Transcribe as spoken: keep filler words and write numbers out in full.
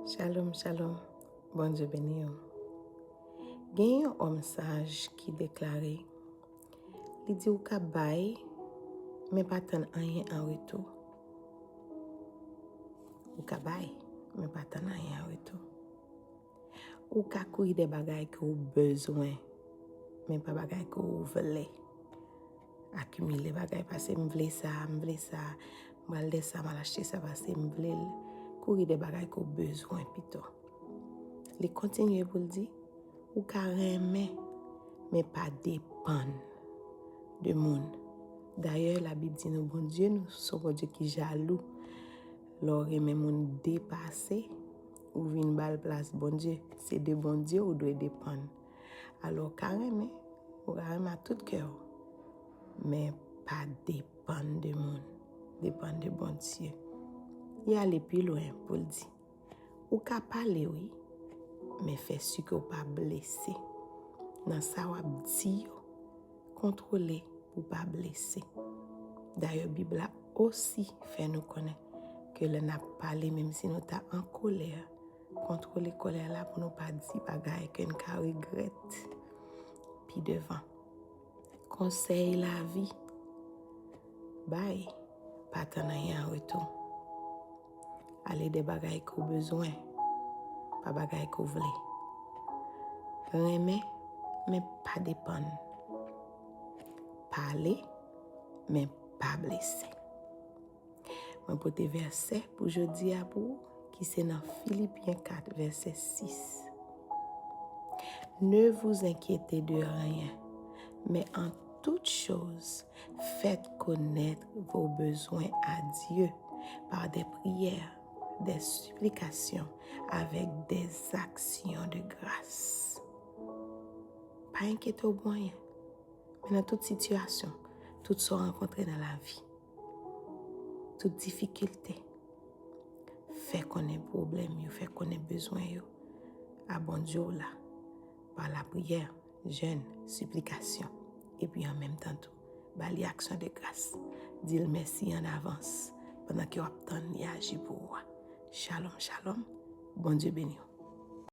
Shalom, shalom. Bondye beni w. Gen yon òm saj ki deklare, li di, ou ka bay, men pa tann anyen an retou. Ou ka bay, men pa tann anyen an retou. Ou ka kouri dèyè bagay ke w bezwen, men pa bagay ke w vle. Akimile bagay, pase m vle sa, m vle sa, m pral dèyè sa, m al achte sa, pase m vle l. Kouri dèyè bagay ke w bezwen pito. Li kontinye pou l di, ou ka renmen, men pa depann de moun. Dayè, Labib di nou, Bondye nou se yon Bondye ki jalou. Lè w renmen moun depase, ou vin ba l plas Bondye. Se de Bondye ou dwe depann. Alò, ou ka renmen, ou ka renmen ak tout kè w, men pa depann de moun, depann de Bondye. Li ale pi lwen pou l di, ou ka pale, wi, men fè si ke w pa blese. Nan sa w ap di yo, kontwole pou w pa blese. Dayè, Bib la osi fè nou konnen ke lè n ap pale, menm si nou ta an kolè, kontwole kòlè la pou nou pa di bagay ke n ka regrèt pi devan. Konsèy lavi, bay, pa tann anyen an retou. Ale dèyè bagay ke w bezwen, pa bagay ke w vle. Renmen, men pa depann. Pale, men pa blese. Mwen pote vèsè pou jodi a pou ou, ki se nan Filipyen kat, vèsè sis. Ne vous inquiétez de rien, mais en toute chose, faites connaître vos besoins à Dieu par des prières, des supplications, avec des actions de grâce. Pa enkyete w pou anyen. Men nan tout sitiyasyon, tout sa w rankontre nan lavi, tout difikilte, fè konnen pwoblèm yo, fè konnen bezwen yo a Bondye w la, pa lapriyè, jèn, siplikasyon, epi an menm tan tou, ba li aksyon de gras. Di l mèsi an avans pandan ke w ap tann li aji pou ou a. Shalom, shalom. Bondye beni w.